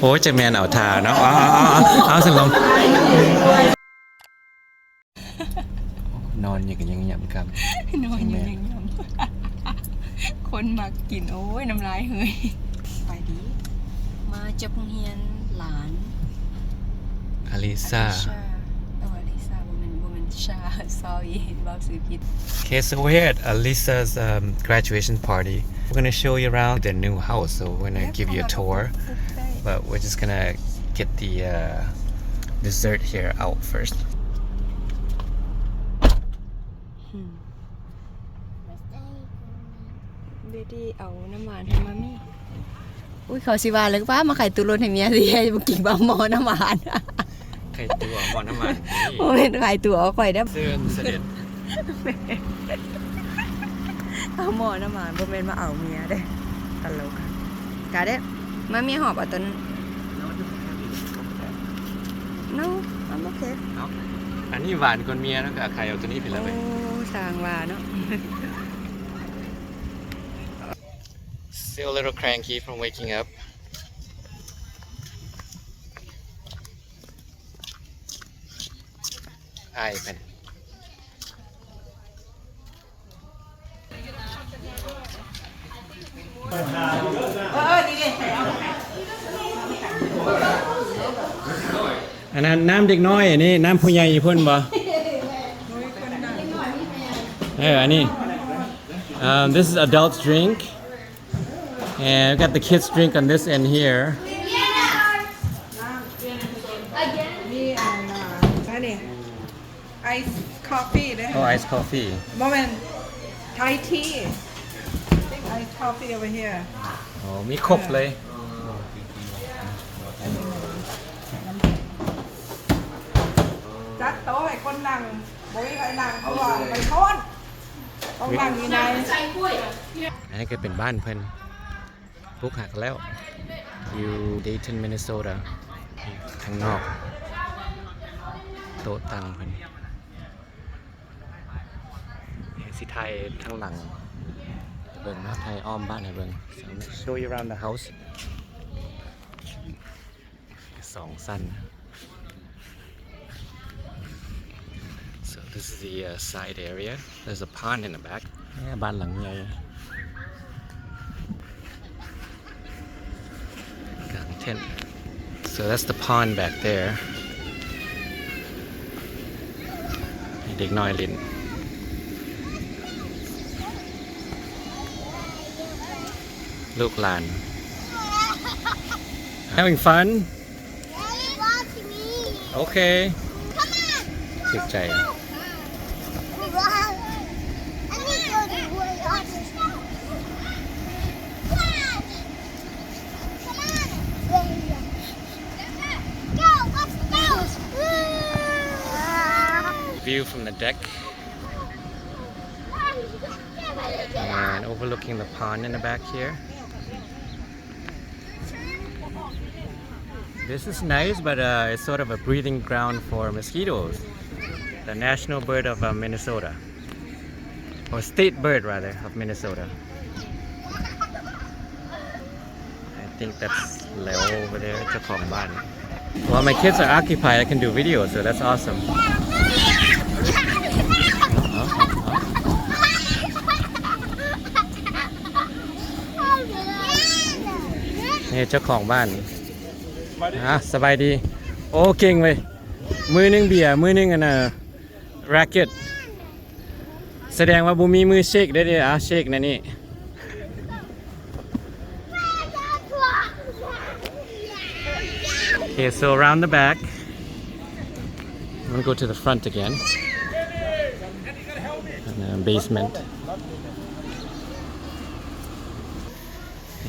ໂອ້ຍ ຈັກແມ່ນເອົາທ່າເນາະ ເອົາ ເອົາ ເອົາ ເອົາຊັ້ນລອງ ນອນຢູ່ກໍຍັງຫຍ້ຳຄຳ ນອນຢູ່ຍັງຫຍ້ຳ ຄົນມັກກິນ ໂອ້ຍ ນ້ຳລາຍເຮີຍ ໄປດີ ມາຈາກໂຮງຮຽນຫຼານ ອາລິຊາ ອາລິຊາ ເອີ ອາລິຊາ ບໍ່ແມ່ນ ບໍ່ແມ່ນຊາ sorry ເວົ້າຊື່ຜິດ Okay, so we're here at Alisa's, um, graduation party. We're gonna show you around the new house, so we're gonna give you a tour, but we're just gonna get the, uh, dessert here out first. ເດດດີ້ເອົານ້ຳຫວານໃຫ້ມາມີ່. ອຸ້ຍ ເຂົາຊິວ່າແລ້ວ ປ້າມາຂາຍຕູ້ລົດໃຫ້ເມຍ ຊິໃຫ້ບໍ່ກິນ ບໍ່ໝໍ້ນ້ຳຫວານ ໄຂ່ຕົວໝໍ້ນ້ຳຫວານ ບໍ່ແມ່ນໄຂ່ຕົວເອົາຂ້ອຍເດີ້ ເຊີນສະເດັດ ເອົາໝໍ້ນ້ຳຫວານ ບໍ່ແມ່ນມາເອົາເມຍເດ້ ຕະຫຼົກ ກະເດ້ ມາມີຫອບເອົາຕົນ No, I'm okay. ເອົາ ອັນນີ້ຫວານກວ່າເມຍເນາະ ກະໄຂ່ເອົາຕົວນີ້ໄປລະເວີຍ ໂອ້ ຊ່າງວ່າເນາະ. Still a little cranky from waking up. ອ້າຍເພິ່ນ ອັນນັ້ນນ້ຳເດັກນ້ອຍ ອັນນີ້ນ້ຳຜູ້ໃຫຍ່ຢູ່ພຸ້ນບໍ່? ເອີ ອັນນີ້ Um, this is adults drink. And we got the kids drink on this end here. ມີອັນ ອັນນີ້ ice coffee ເດ້ Oh, ice coffee. ບໍ່ແມ່ນ Thai tea. Ice coffee over here. ໂອ້ ມີຄົບເລີຍ ຈັດໂຕະໃຫ້ຄົນນັ່ງ ບໍ່ມີໃຜນັ່ງ ເພາະວ່າມັນຮ້ອນ ຕ້ອງນັ່ງຢູ່ໃນ. ອັນນີ້ກໍເປັນບ້ານເພິ່ນ ປຸກຫັກແລ້ວ ຢູ່ Dayton Minnesota ທາງນອກ ໂຕະຕັ່ງເພິ່ນ ຊິຖ່າຍທາງຫຼັງໃຫ້ເບິ່ງເນາະ ຖ່າຍອ້ອມບ້ານໃຫ້ເບິ່ງ So I'm gonna show you around the house. ສອງຊັ້ນ. So this is the, uh, side area. There's a pond in the back. ແມ່ ບ້ານຫຼັງໃຫຍ່ ກາງເຕັນ. So that's the pond back there. ເດັກນ້ອຍຫຼິ້ນ. ລູກຫຼານ Having fun? Daddy, watch me. Okay. Come on. ຖືກໃຈ. Come on. Let me go to the water. Come on. Go, let's go. View from the deck. And overlooking the pond in the back here. This is nice, but, uh, it's sort of a breeding ground for mosquitoes. The national bird of, uh, Minnesota. Or state bird, rather, of Minnesota. I think that's Leo over there, ເຈົ້າຂອງບ້ານ. While my kids are occupied, I can do video, so that's awesome. ນີ້ເຈົ້າຂອງບ້ານ. ອ່າ ສະບາຍດີ. ໂອ້ ເກັ່ງເວີຍ. ມືໜຶ່ງເບຍ ມືໜຶ່ງອັນນ່າ racket. ສະແດງວ່າບໍ່ມີມືເຊກເດ້ ເດ້ ອ່າ ເຊກແນວນີ້. Okay, so around the back. I'm gonna go to the front again. And, uh, basement.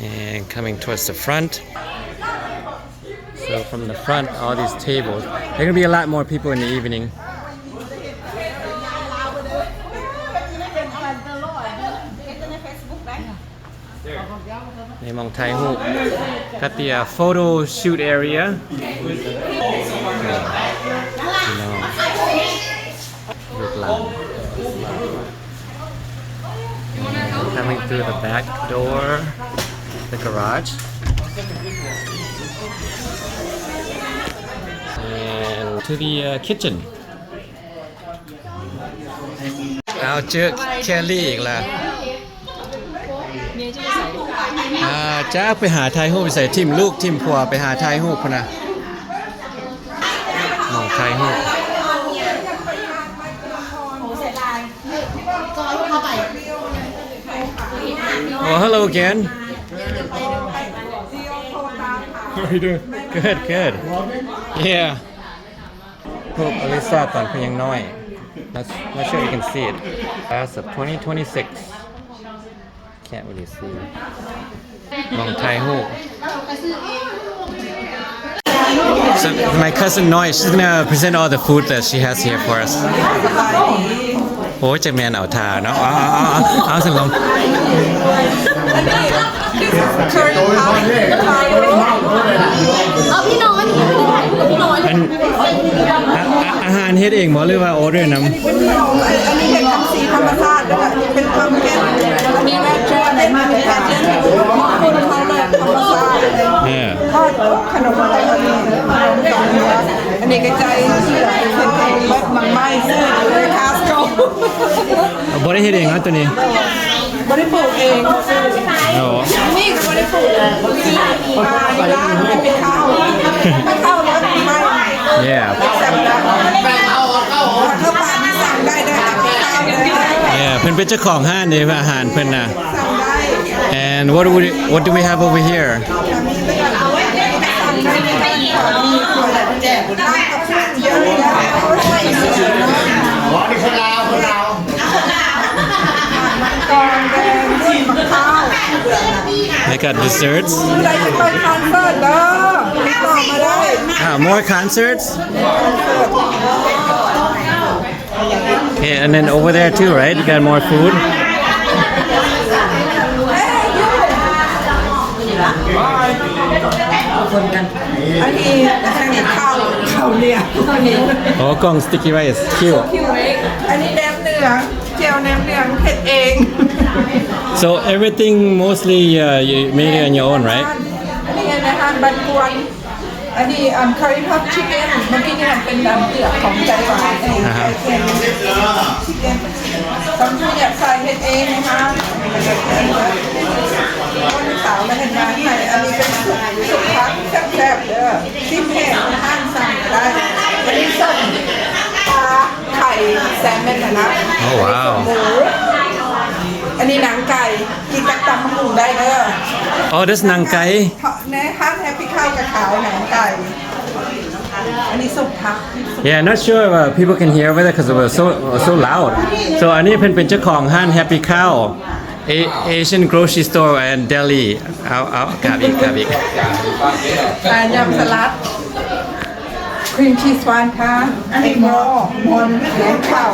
And coming towards the front. So from the front, all these tables. There are gonna be a lot more people in the evening. ໃນໝ່ອງຖ່າຍຮູບ got the, uh, photo shoot area. ພີ່ນ້ອງ ລູກຫຼານ Coming through the back door, the garage. And to the, uh, kitchen. ເອົາ ເຈີແຄລຣີອີກລະ. ອ່າ ຈັກໄປຫາຖ່າຍຮູບໃສ ຖິ້ມລູກຖິ້ມຜົວໄປຫາຖ່າຍຮູບພຸ້ນນະ ໝ່ອງຖ່າຍຮູບ. Oh, hello again. How are you doing? Good, good. Yeah. ຮູບອາລິຊາຕອນເພິ່ນຍັງນ້ອຍ. Not, not sure you can see it. Class of twenty twenty-six. Can't really see. ໝ່ອງຖ່າຍຮູບ. So my cousin Noi, she's gonna present all the food that she has here for us. ໂອ້ຍ ຈັກແມ່ນເອົາທ່າເນາະ. ເອົາ ເອົາ ເອົາ ເອົາ ເອົາຊັ້ນລອງ. ເອົາ ພີ່ນ້ອຍ ພີ່ນ້ອຍ ອັນ ອາ ອາຫານເຮັດເອງບໍ່ ຫຼືວ່າອໍເດີນຳ? ອັນນີ້ເຮັດທຳສີທຳມະຊາດເດີ ເປັນທຳເປັນ ອັນນີ້ແມ່ນເປັນ ເປັນຄົນເຮົາເລີຍທຳມະຊາດ. ເອີ ທອດຂະໜົມອະໄລ ອັນນີ້ ອັນນີ້ກໍໃຈເປັນໝາກໄມ້ຊື້ຢູ່ໃນ Costco. ບໍ່ໄດ້ເຮັດເອງເນາະໂຕນີ້. ບໍ່ໄດ້ປູກເອງ. ໂອ້ ນີ້ກໍບໍ່ໄດ້ປູກ ຊື້ມາຢູ່ຮ້ານເປັນເຂົ້າ ເຂົ້າແລ້ວໄມ້. Yeah. ເຂົ້າປານນີ້ສັ່ງໄດ້ເດີ ເປັນເຂົ້າເດີ. Yeah, ເພິ່ນເປັນເຈົ້າຂອງຮ້ານເດ້ ອາຫານເພິ່ນນະ. ສັ່ງໄດ້. And what do we, what do we have over here? ມັງກອນແດງ ໝາກພ້າວ. They got desserts. ຜູ້ໃດຈະໄປຄອນເສີດເດີ ຕິດຕໍ່ມາໄດ້. Ah, more concerts? Yeah, and then over there too, right? You got more food? ອັນນີ້ເຂົ້າ ເຂົ້າໜຽວ ເຂົ້າໜຽວ. ອໍ ກ່ອງ sticky rice. Cute. ອັນນີ້ແໜມເໜືອງ ແຈ່ວແໜມເໜືອງເຮັດເອງ. So everything mostly, uh, you made it on your own, right? ອັນນີ້ເຮັດໃນຮ້ານບ້ານກວນ. ອັນນີ້ ອັນ curry puff chicken ເມື່ອກີ້ນີ້ເປັນອັນເປືອກຂອງໄຕ້ຫວັນ. ອ່າຮະ chicken ສຳເລັດໃສ່ເຮັດເອງນະຄະ. ລູກສາວລະເຮັດງານໃຫ້. ອັນນີ້ເປັນຊຸບ ຊຸບຜັກແຊບໆເດີ ຊິມແຫ້ງ ຮ້ານສັ່ງກໍໄດ້. ອັນນີ້ສົ້ມປາ ໄຂ່ແຊມມອນຫັ້ນນະ. ໂອ້ ວ້າວ. ອັນນີ້ໜັງໄກ່ ກິນກັບຕຳບັກຫຸ່ງໄດ້ເດີ. ອໍ that's ໜັງໄກ່. ໃນຮ້ານ Happy Cow ກໍຂາຍໜັງໄກ່. ອັນນີ້ສົມຜັກ. Yeah, not sure if, uh, people can hear over there 'cause it was so, so loud. So ອັນນີ້ເພິ່ນເປັນເຈົ້າຂອງຮ້ານ Happy Cow, A-, Asian Grocery Store and Deli. ເອົາ ເອົາ ກາບອີກ ກາບອີກ. ອ່າ ຍຳສະຫຼັດ cream cheese ຫວານຄ່າ ແຕງໂມ ມ່ອນ ແລະ ເຂົ້າ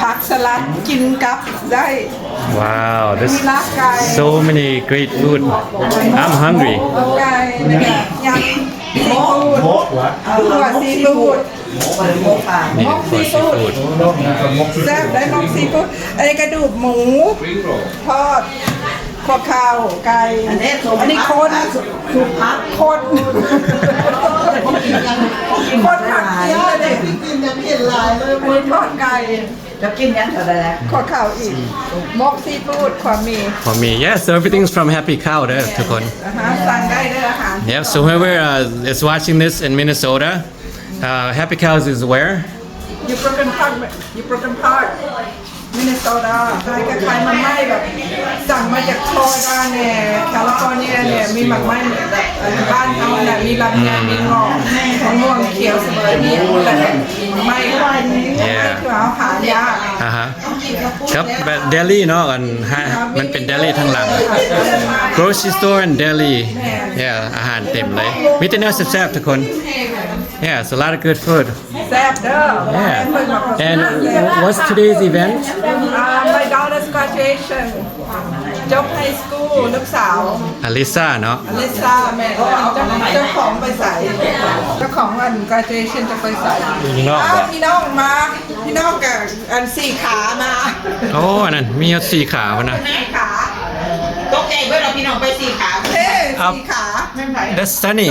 ຜັກສະຫຼັດ ກິນກັບໄດ້. Wow, there's so many great food. I'm hungry. ໄກ່ ແລ້ວກໍຍຳຊີຟູດ ຂົ້ວຊີຟູດ ໝົກຊີຟູດ ແຊບໄດ໋ ໝົກຊີຟູດ. ອັນນີ້ກະດູກໝູ ທອດ ຂົ້ວເຂົ້າໄກ່. ອັນນີ້ຄົນ ຄົນ ຄົນຜັກເຍາະເດ້. ອັນນີ້ທອດໄກ່. ແລ້ວກິນຫຍັງເທົ່າໃດລະ? ຂໍເຂົ້າອີກ ໝົກຊີຟູດ ຂວາມີ ຂວາມີ. Yes, so everything's from Happy Cow ເດີທຸກຄົນ. ອ່າຮະ ສັ່ງໄດ້ເດີອາຫານ. Yep, so whoever, uh, is watching this in Minnesota, uh, Happy Cows is where? You broken part, you broken part. Minnesota ຂາຍ ກໍຂາຍໝາກໄມ້ແບບ ສັ່ງມາຈາກ Florida ແດ່ California ແດ່. ມີໝາກໄມ້ແບບ ເອີ ບ້ານເຮົານະ ມີລຳໄຍ ມີເງາະ ມະມ່ວງຂຽວສະເໝີ ມີອັນນັ້ນແຫຼະ ໄມ້ Yeah. ຄືເຮົາຫາຍາກ. ອ່າຮະ ຄັບ ແບບ deli ເນາະ ອັນ ມັນເປັນ deli ທາງຫຼັງ grocery store and deli. Yeah, ອາຫານເຕັມເລີຍ ມີແຕ່ແນວແຊບໆທຸກຄົນ. Yeah, it's a lot of good food. ແຊບເດີ. Yeah. And what's today's event? Uh, my daughter's graduation. ຈົບ high school ລູກສາວ ອາລິຊາເນາະ. ອາລິຊາ ແມ່ນ. ເຈົ້າ ເຈົ້າຂອງໄປໃສ? ເຈົ້າຂອງອັນ graduation ຈະໄປໃສ? ຢູ່ນອກບໍ່? ອ້າວ ພີ່ນ້ອງມາ ພີ່ນ້ອງກະອັນສີ່ຂາມາ. ໂອ້ ອັນນັ້ນມີຮອດສີ່ຂາພຸ້ນນະ. ສີ່ຂາ ຕົກໃຈເບິດວ່າພີ່ນ້ອງໄປສີ່ຂາ. ເອີ ເອົາ ສີຂາ Destiny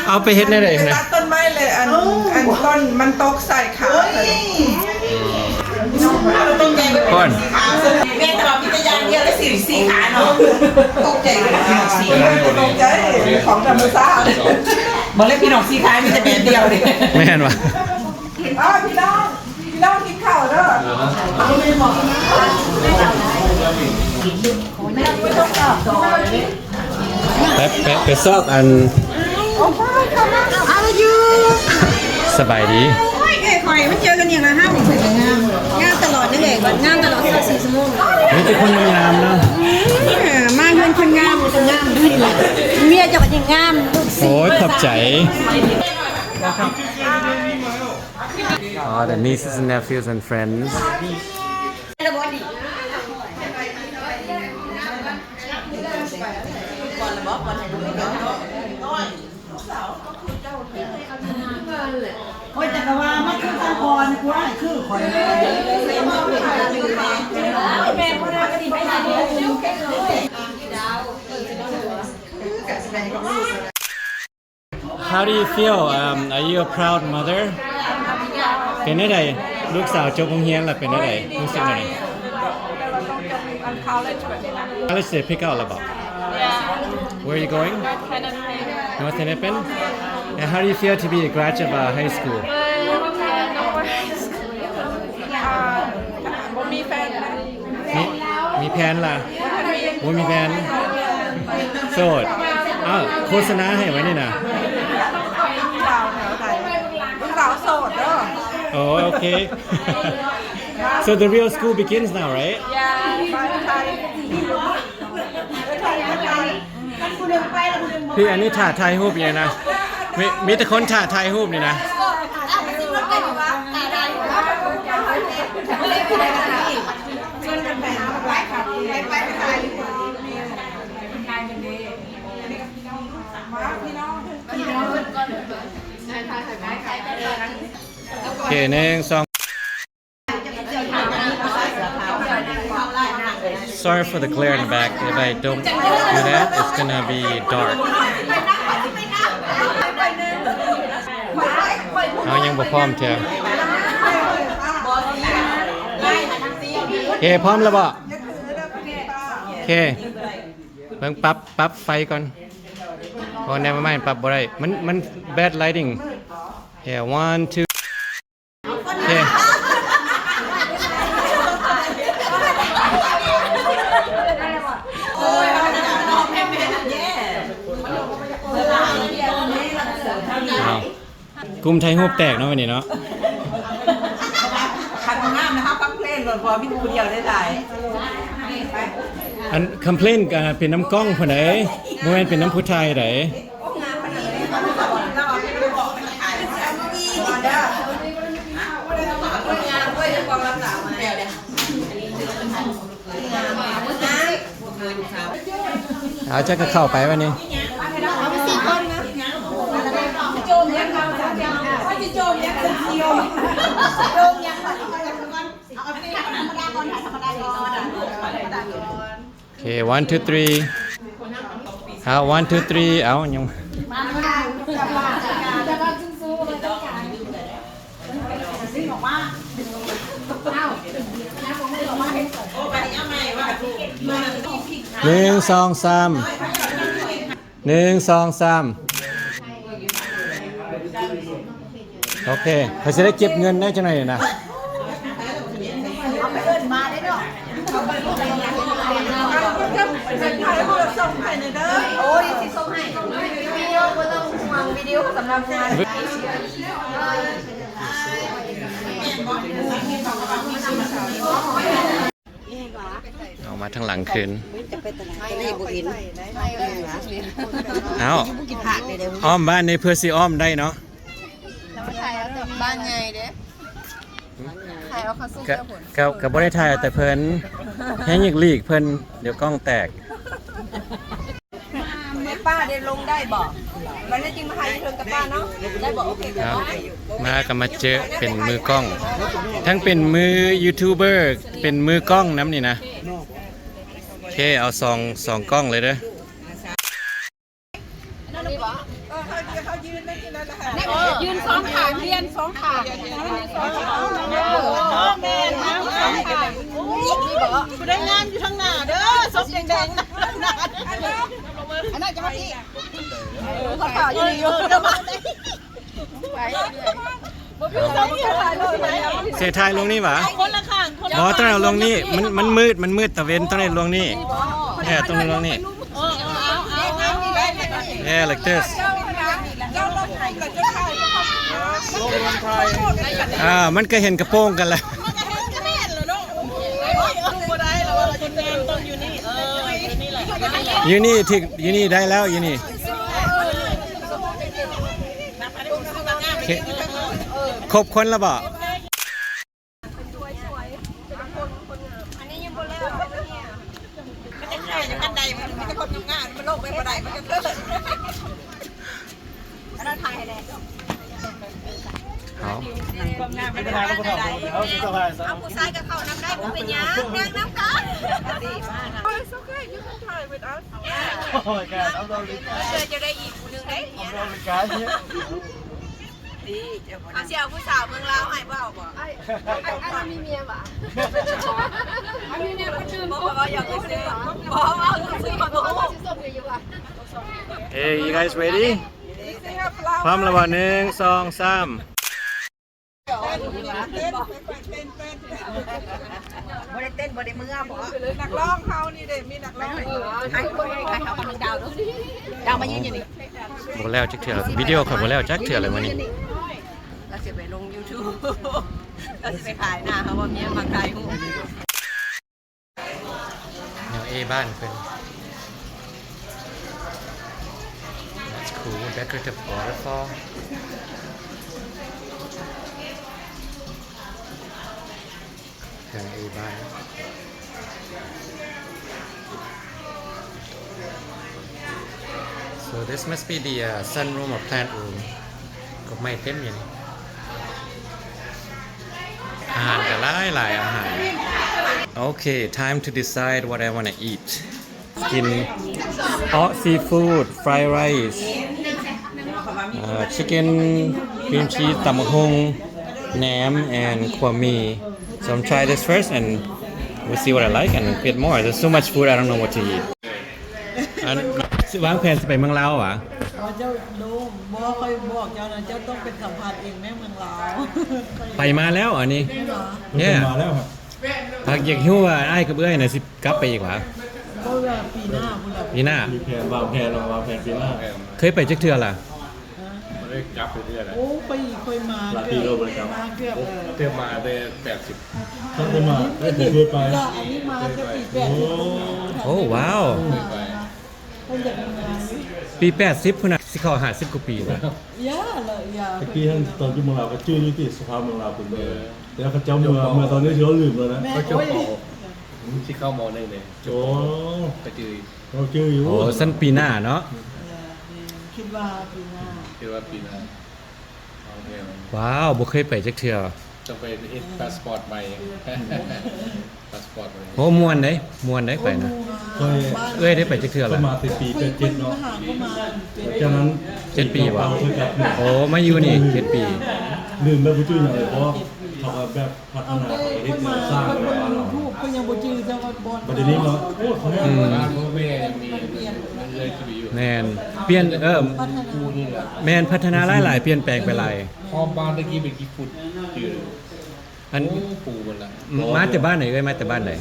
ເອົາໄປເຮັດແນວໃດ ໄປຕັດຕົ້ນໄມ້ເລີຍ ອັນ ອັນຕົ້ນມັນຕົກໃສ່ຂາ. ຄົນ ແມ່ນແຕ່ວ່າມີແຕ່ຢ່າງດຽວເລີຍ ສີ ສີຂາເນາະ. ຕົກໃຈເລີຍ ສີ ຕົກໃຈ ຂອງທຳມະຊາດ. ບໍ່ເລີຍ ພີ່ນ້ອງ ສີຂາມີແຕ່ແບບດຽວເດ້. ແມ່ນຫວາ? ອ້າວ ພີ່ນ້ອງ ພີ່ນ້ອງກິນເຂົ້າເດີ. ໄປ ໄປ ໄປຊອກອັນ ສະບາຍດີ. ໂອ້ຍ ເອື້ອຍຂ້ອຍມາເຈີກັນອີກແລ້ວ ງາມຕະຫຼອດເລີຍ ງາມຕະຫຼອດຊາວສີ່ຊົ່ວໂມງ. ມີແຕ່ຄົນງາມເນາະ. ເອີ ມາເຮືອນຄົນງາມ ຄົນງາມ ເມຍເຈົ້າກໍຍິ່ງງາມ. ໂອ້ຍ ຂອບໃຈ. Oh, the nieces and nephews and friends. ໂອ້ຍ ແຕ່ກະວ່າມັນຄືທາງກ່ອນ ກູໃຫ້ຄືຂ້ອຍ. How do you feel? Um, are you a proud mother? ເປັນແນວໃດ? ລູກສາວຈົບໂຮງຮຽນແລ້ວເປັນແນວໃດ? ຮູ້ສຶກແນວໃດ? College they pick out ແລ້ວບໍ? Where are you going? North Hennepin. And how do you feel to be a graduate of a high school? ບໍ່ມີແຟນ. ມີ ມີແຟນລະ? ບໍ່ມີແຟນ. ໂສດ. ອ້າວ ໂຄສະນາໃຫ້ໄວ້ນີ້ນະ. ສາວໂສດເດີ. ໂອ ໂອເຄ. So the real school begins now, right? Yeah. ພີ່ ອັນນີ້ຖ້າຖ່າຍຮູບຢູ່ນະ. ມີ ມີແຕ່ຄົນຖ້າຖ່າຍຮູບນີ້ນະ. ໂອເຄ ໜຶ່ງ ສອງ. Sorry for the glare in the back. If I don't do that, it's gonna be dark. ເຮົາຍັງບໍ່ພ້ອມເທື່ອ. ໂອເຄ ພ້ອມແລ້ວບໍ? ໂອເຄ ເບິ່ງ ປັບ ປັບໄຟກ່ອນ ເພາະ never mind ປັບບໍ່ໄດ້ ມັນ ມັນ bad lighting. Yeah, one, two. ໂອເຄ ເອົາ ກຸ່ມຖ່າຍຮູບແຕກເນາະ ມື້ນີ້ເນາະ. ຄັນງາມນະ ເຮົາຄອມເພລນໂລດ ເພາະວ່າມີແຕ່ຜູ້ດຽວໄດ້ຫຼາຍ. ອັນຄອມເພລນກະເປັນນຳກ້ອງພຸ້ນໃດ໋ ບໍ່ແມ່ນເປັນນຳຜູ້ຖ່າຍໃດ໋. ເອົາ ຈັກກະເຂົ້າໄປບາດນີ້. ເອົາໄປສີ່ຄົນນະ. ໂອເຄ one two three. ເອົາ one two three. ເອົາ ຍັງ ໜຶ່ງ ສອງ ສາມ. ໜຶ່ງ ສອງ ສາມ. ໂອເຄ ຂ້ອຍຊິໄດ້ເກັບເງິນໄດ້ຈັກໜ້ອຍນີ້ນະ. ໂອ້ຍ ຊິສົ່ງໃຫ້ ວິດີໂອ ບໍ່ຕ້ອງຫ່ວງ ວິດີໂອສຳລັບງານ. ເອົາມາທາງຫຼັງຄືນ. ເອົ້າ ອ້ອມບ້ານນີ້ເພື່ອຊິອ້ອມໄດ້ເນາະ. ບ້ານໃຫຍ່ເດ້ ຖ່າຍເອົາເຂົ້າສູ່ ກະ ເຈົ້າພຸ້ນ ກະ ກະບໍ່ໄດ້ຖ່າຍເອົາແຕ່ເພິ່ນ ແຮງຢາກຫຼີກເພິ່ນ ດຽວກ້ອງແຕກ. ແມ່ປ້າໄດ້ລົງໄດ້ບໍ່? ບັດນີ້ຈຶ່ງມາຖ່າຍຢູ່ເທິງກັບປ້າເນາະ ໄດ້ບໍ່? ໂອເຄ ເອົາ ມາກະມາເຈີເປັນມືກ້ອງ ທັງເປັນມືຢູທູບເບີ ເປັນມືກ້ອງນຳນີ້ນະ. ໂອເຄ ເອົາສອງ ສອງກ້ອງເລີຍເດີ. ນີ້ບໍ່? ເອີ ເຮົາ ເຮົາຢືນນັ້ນ ທີ່ນັ້ນລະ ຢືນສອງຂ້າງ ລຽນສອງຂ້າງ ເອີ ແມ່ນນະ ສອງຂ້າງ. ຜູ້ໃດງາມຢູ່ທາງໜ້າເດີ ສົບແດງໆ ອັນນັ້ນຈະມາທີ່ ເອີ ເຂົາຖ້າຢູ່ນີ້ຢູ່. ເສຍຖ່າຍລົງນີ້ຫວາ? ບໍ່ ຕ້ອງເອົາລົງນີ້ ມັນ ມັນມືດ ມັນມືດຕາເວັນ ຕ້ອງໄດ້ລົງນີ້. ເອີ ຕ້ອງໄດ້ລົງນີ້. Yeah, like this. ອ່າ ມັນກໍເຫັນກະໂປງກັນລະ. ຢູ່ນີ້ ທີ່ ຢູ່ນີ້ໄດ້ແລ້ວ ຢູ່ນີ້. ຄົບຄົນລະບໍ່? ອັນນີ້ຍັງບໍ່ແລ້ວ ມັນຈະຂາຍກັນໃດ ມັນມີແຕ່ຄົນງາມໆ ມັນລົງໄປບໍ່ໄດ້ ມັນກະເທີຍ. ອັນນັ້ນຖ່າຍໃຫ້ແດ່. ເອົາ ຄວາມງາມມັນຈະຂາຍກັນໃດ. ເອົາ ຜູ້ຊາຍກະເຂົ້ານຳໄດ້ ບໍ່ເປັນຫຍັງ ນັ່ງນຳກັນ. Oh my god, I'm not really ເອີ ເຈົ້າໄດ້ອີກຜູ້ໜຶ່ງໄດ໋ເມຍ. ເອົາ ຊິເອົາຜູ້ສາວເມືອງລາວໃຫ້ ບໍ່ເອົາບໍ່? ອ້າຍ ອ້າຍ ອ້າຍມີເມຍຫວາ? ເຮົາມີເມຍຄົນອື່ນ. ບໍ່ ເວົ້າຫຍອກຊື່ໆ ບໍ່ ເວົ້າຊື່ໆ ຂ້ອຍບໍ່ຮູ້. Hey, you guys ready? ພ້ອມລະບໍ່? ໜຶ່ງ ສອງ ສາມ. ບໍ່ໄດ້ເຕັ້ນ ບໍ່ໄດ້ເມືອບໍ່? ນັກຮ້ອງເຮົານີ້ເດ້ ມີນັກຮ້ອງ. ດາວມາຢືນຢູ່ນີ້. ບໍ່ແລ້ວຈັກເທື່ອ ວິດີໂອຂ້ອຍບໍ່ແລ້ວຈັກເທື່ອເລີຍມື້ນີ້. ລາວຊິໄປລົງຢູທູບ ລາວຊິໄປຂາຍໜ້າເຮົາວ່າເມຍມັກຖ່າຍຮູບ. ແນວເອບ້ານເພິ່ນ. That's cool. Decorative waterfall. ທາງເອບ້ານ. So this must be the, uh, sunroom or plant room. ກົກໄມ້ເຕັມຢູ່ນີ້. ອາຫານກໍຫຼາຍໆ ອາຫານ. Okay, time to decide what I wanna eat. ກິນເອາະ seafood, fried rice, uh, chicken, cream cheese, ຕຳບັກຫຸ່ງ, ແໜມ and ຂົ້ວໝີ່. So I'm try this first and we'll see what I like and get more. There's so much food, I don't know what to eat. ອັນ ຊິວາງແຜນຊິໄປເມືອງລາວຫວາ? ເຈົ້າໂດມ ບໍ່ ຂ້ອຍບອກເຈົ້ານະ ເຈົ້າຕ້ອງໄປສຳຜັດເອງແມ້ ເມືອງລາວ. ໄປມາແລ້ວອັນນີ້. ແມ່ນຫວາ? ເອີ ມາແລ້ວ. ຫາກຢາກຮູ້ວ່າອ້າຍກັບເອື້ອຍນະຊິກັບໄປອີກຫວາ? ບໍ່ ວ່າປີໜ້າພຸ້ນລະ. ປີໜ້າ ມີແຜນ ວາງແຜນ ວາງແຜນປີໜ້າ. ເຄີຍໄປຈັກເທື່ອລະ? ບໍ່ໄດ້ກັບໄປເທື່ອໃດ. ໂອ້ ຂ້ອຍ ຂ້ອຍມາຫຼາຍປີແລ້ວບໍ່ໄດ້ກັບ. ມາເກືອບ ເອີ ເຄີຍມາແຕ່ແປດສິບ. ຕັ້ງແຕ່ມາ ເຄີຍໄປ. ອັນນີ້ມາແຕ່ປີແປດສິບ. ໂອ້ ວ້າວ. ເພິ່ນຢາກມາຢູ່ ປີແປດສິບພຸ້ນນະ ຊິເຂົ້າຫ້າສິບກວ່າປີລະ. ຢ່າລະ ຢ່າ. ຕະກີ້ຫັ້ນຕອນຢູ່ເມືອງລາວກໍຈື່ຢູ່ຕິ ສະພາບເມືອງລາວເປັນແບບໃດ. ແຕ່ເຂົາເຈົ້າເມືອ ເມືອງຕອນນີ້ຖືວ່າລືມແລ້ວນະ. ເຂົາເຈົ້າ ມ.ຫົກ ຊິເຂົ້າ ມ.ໜຶ່ງ ເດ້. ໂອ້ ກໍຈື່ ກໍຈື່ຢູ່. ໂອ້ ຊັ້ນປີໜ້າເນາະ. ເອີ ແມ່ນ ຄິດວ່າປີໜ້າ ຄິດວ່າປີໜ້າ. ວ້າວ ບໍ່ເຄີຍໄປຈັກເທື່ອ. ຕ້ອງໄປເຮັດພາສປອດໃໝ່ ພາສປອດໃໝ່. ໂອ້ ມ່ວນເດ້ ມ່ວນເດ້ໄປນະ. ເອື້ອຍໄດ້ໄປຈັກເທື່ອລະ? ມາແຕ່ປີແປດເຈັດເນາະ. ຈາກນັ້ນ ເຈັດປີຫວາ? ໂອ້ ມາຢູ່ນີ້ເຈັດປີ. ລືມແລ້ວ ບໍ່ຈື່ຫຍັງເລີຍ ເພາະວ່າເຂົາກໍແບບ ພັດທະນາ ເຂົາເຮັດສ້າງແບບວ່າເນາະ. ບັດດຽວນີ້ເນາະ ໂອ້ ເຂົາ ອືມ ແມ່ນ ປ່ຽນ ເອີ ແມ່ນ ພັດທະນາຫຼາຍໆ ປ່ຽນແປງໄປຫຼາຍ. ຮອບບ້ານແຕ່ກີ້ເປັນຂີ້ຝຸ່ນ ຄື ອັນ ໂອ້ ປູໝົດລະ. ມາແຕ່ບ້ານໃດເອື້ອຍ? ມາແຕ່ບ້ານໃດ?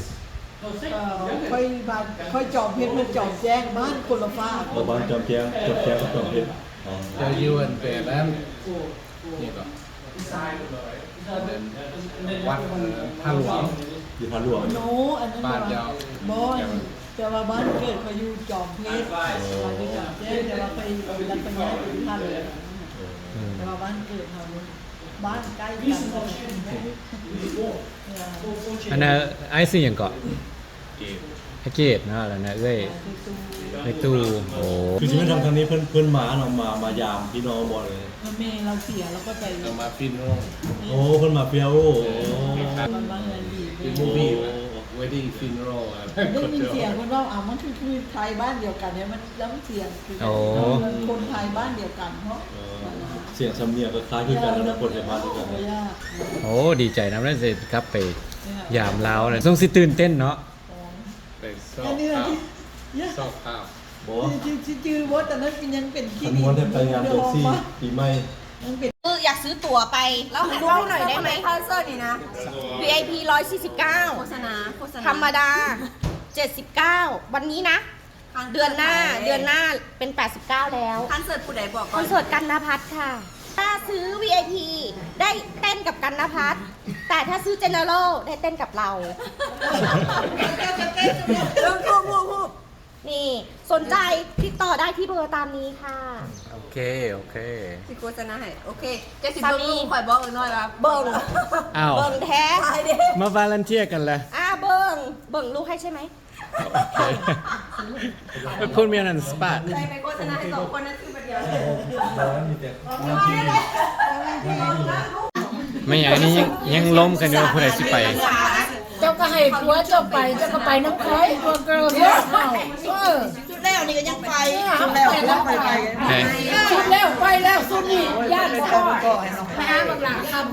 ເອີ ຂ້ອຍບ້ານ ຂ້ອຍຈອມເພັດ ເພິ່ນຈອມແຈ້ງ ບ້ານຄົນລະຟາກ. ອໍ ບ້ານຈອມແຈ້ງ ຈອມແຈ້ງກັບຈອມເພັດ. ອໍ ເຈົ້າຢູ່ອັນແປນນັ້ນ ນີ້ກໍ ວັດ ເອີ ທ່າຫຼວງ ຢູ່ທ່າຫຼວງ. ໂນ ອັນນັ້ນ ບ້ານເຈົ້າ ບໍ່ ອັນ ແຕ່ວ່າບ້ານເກີດຂ້ອຍຢູ່ຈອມເພັດ. ອໍ ຂ້ອຍຢູ່ຈອມແຈ້ງ ແຕ່ວ່າຂ້ອຍລັດໄປຍ້າຍໄປຢູ່ທ່າຫຼວງ. ອືມ ແຕ່ວ່າບ້ານເກີດເຮົາ ບ້ານໃກ້ກັນ. ອັນນັ້ນ ອ້າຍຊື່ຫຍັງເກາະ? ເກດ ເກດເນາະ ແລ້ວນະເອື້ອຍ ເອື້ອຍຕູ້. ໂອ້ ຄືຊິແມ່ນທາງ ທາງນີ້ເພິ່ນ ເພິ່ນມາເນາະ ມາ ມາຢາມພີ່ນ້ອງບໍ່ເລີຍ? ເອີ ແມ່ລາວເສຍ ລາວກໍໄປ ເອີ ມາປິ່ນນ້ອງ. ໂອ້ ເພິ່ນມາປ່ຽວ. ໂອ້ ເປັນໝູ່ພີ່. ໂອ້ ໂອເຄ Wedding funeral ໄດ້ຍິນສຽງເພິ່ນເວົ້າ ເອົາ ມັນຄື ຄືໄທບ້ານດຽວກັນເດ້ ມັນລຳສຽງຄືກັນ ໂອ້ ເປັນຄົນໄທບ້ານດຽວກັນເນາະ ເອີ ສຽງສຳນຽງກໍຄ້າຍຄືກັນ ຄົນໄທບ້ານດຽວກັນ ໂອ້ ດີໃຈນຳເດ້ ຊິກັບໄປຢາມລາວແລ້ວ ສົງຊິຕື່ນເຕັ້ນເນາະ ໄປຊອກຂ່າວ ຊອກຂ່າວ ບໍ່ ຈື່ ຈື່ບໍ່ ຕອນນັ້ນຍັງເປັນທີ່ດີ ໄປງານໂຕຊີ ປີໃໝ່ ມັນເປັນ ຄືຢາກຊື້ตั๋ວໄປ ເລົ່າໃຫ້ເວົ້າໜ້ອຍໄດ້ໄໝ? ຄອນເສີດນີ້ນະ ວີໄອພີ ຮ້ອຍສີ່ສິບເກົ້າ ໂຄສະນາ ໂຄສະນາ ທຳມະດາ ເຈັດສິບເກົ້າ ວັນນີ້ນະ ເດືອນໜ້າ ເດືອນໜ້າເປັນ ແປດສິບເກົ້າ ແລ້ວ ຄອນເສີດຜູ້ໃດບອກກ່ອນ? ຄອນເສີດກັນນະພັດຄ່ະ ຖ້າຊື້ ວີໄອພີ ໄດ້ເຕັ້ນກັບກັນນະພັດ ແຕ່ຖ້າຊື້ General ໄດ້ເຕັ້ນກັບເຮົາ ເອີ ຮູ້ ຮູ້ ຮູ້ ນີ້ ສົນໃຈຕິດຕໍ່ໄດ້ທີ່ເບີຕາມນີ້ຄ່ະ ໂອເຄ ໂອເຄ ຊິໂຄສະນາໃຫ້ ໂອເຄ ເຈົ້າຊິເບິ່ງລູກຂ້ອຍບໍ່ ເອີ ນ້ອຍວ່າເບິ່ງ ອ້າວ ເບິ່ງແທ້ ມາ volunteer ກັນລະ ອ່າ ເບິ່ງ ເບິ່ງລູກໃຫ້ໃຊ່ໄໝ? ໂອເຄ put me on the spot ໃສ່ໄປໂຄສະນາໃຫ້ສອງຄົນນັ້ນ ຊື້ບາດດຽວ ແມ່ນຫຍັງ ອັນນີ້ຍັງ ຍັງລົມກັນຢູ່ວ່າຜູ້ໃດຊິໄປ ເຈົ້າກໍໃຫ້ຜົວເຈົ້າໄປ ເຈົ້າກໍໄປນຳຂ້ອຍ ພວກ girls ເຮົາ ເອີ ຊຸດແລ້ວນີ້ກໍຍັງໄປ ເອີ ຊຸດແລ້ວໄປ ຊຸດແລ້ວໄປແລ້ວ ຊຸດນີ້ຢ້ານບໍ່ຮອດ ໄປຫາບັກຫຼ້າຄຳ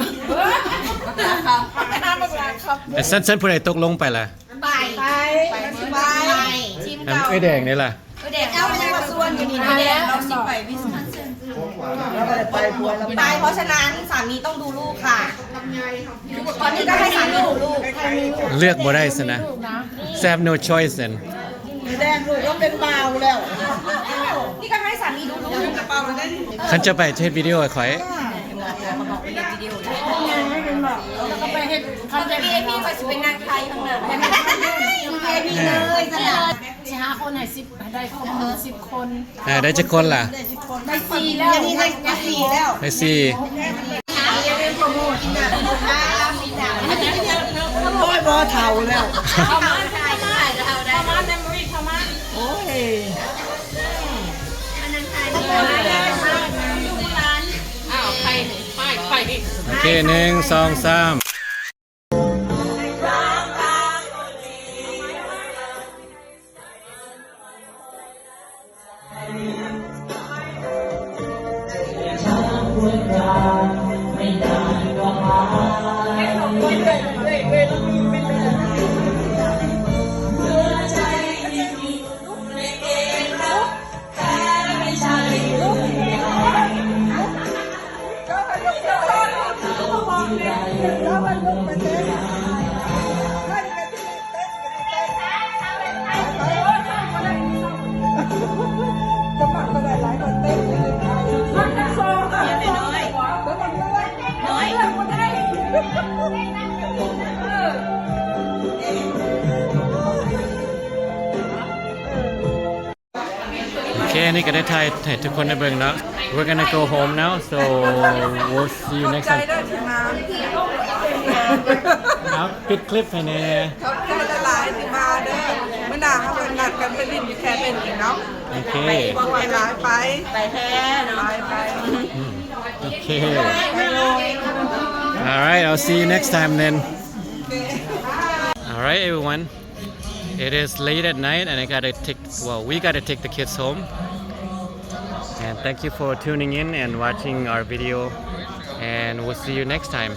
ໄປຫາບັກຫຼ້າຄຳ ແຕ່ຊັ້ນ ຊັ້ນຜູ້ໃດຕົກລົງໄປລະ? ໄປ ໄປ ໄປ ທີມເກົ່າ ເອື້ອຍແດງນີ້ລະ? ເອື້ອຍແດງ ເຈົ້າຍັງມາຊວນຢູ່ນີ້ນະ ເອື້ອຍແດງ ເຮົາຊິໄປ Wisconsin ໄປ ເພາະສະນັ້ນສາມີຕ້ອງດູລູກຄ່ະ ຕອນນີ້ກໍໃຫ້ສາມີດູລູກ ເລືອກບໍ່ໄດ້ຊັ້ນນະ they have no choice then ແດງລູກກໍເປັນບ່າວແລ້ວ ນີ້ກໍໃຫ້ສາມີດູລູກ ຄັນຈະໄປເຮັດວິດີໂອໃຫ້ຂ້ອຍ ເຮັດວິດີໂອ ແລ້ວກໍໄປເຮັດຄອນເທັນ ວີໄອພີ ຂ້ອຍຊິໄປນັ່ງຖ່າຍຢູ່ຂ້າງໜ້າ ວີໄອພີ ເລີຍຊັ້ນນະ ຊິຫາຄົນໃຫ້ສິບ ໃຫ້ໄດ້ຄົບສິບຄົນ ອ່າ ໄດ້ຈັກຄົນລະ? ໄດ້ສີ່ແລ້ວ ໄດ້ສີ່ແລ້ວ ໄດ້ສີ່ ໂອ້ຍ ບໍ່ເຖົ້າແລ້ວ ເຂົ້າມາ ເຂົ້າມາ ເຂົ້າມາ memory ເຂົ້າມາ ໂອ້ຍ ອ້າວ ໄປ ໄປ ໄປ ໂອເຄ ໜຶ່ງ ສອງ ສາມ ໂອເຄ ອັນນີ້ກໍໄດ້ຖ່າຍໃຫ້ທຸກຄົນໄດ້ເບິ່ງເນາະ We're gonna go home now, so we'll see you next time. ເອົາ ປິດຄລິບໃຫ້ແດ່. ຂອບໃຈຫຼາຍໆທີ່ມາເດີ. ມື້ໜ້າເຮົາກໍນັດກັນໄປຫຼິ້ນຢູ່ແຄເບັນອີກເນາະ. ໂອເຄ ໄປ ໄປແທ້ເນາະ. ໄປ ໄປ ອືມ ໂອເຄ All right, I'll see you next time then. All right, everyone. It is late at night and I gotta take, well, we gotta take the kids home. And thank you for tuning in and watching our video. And we'll see you next time.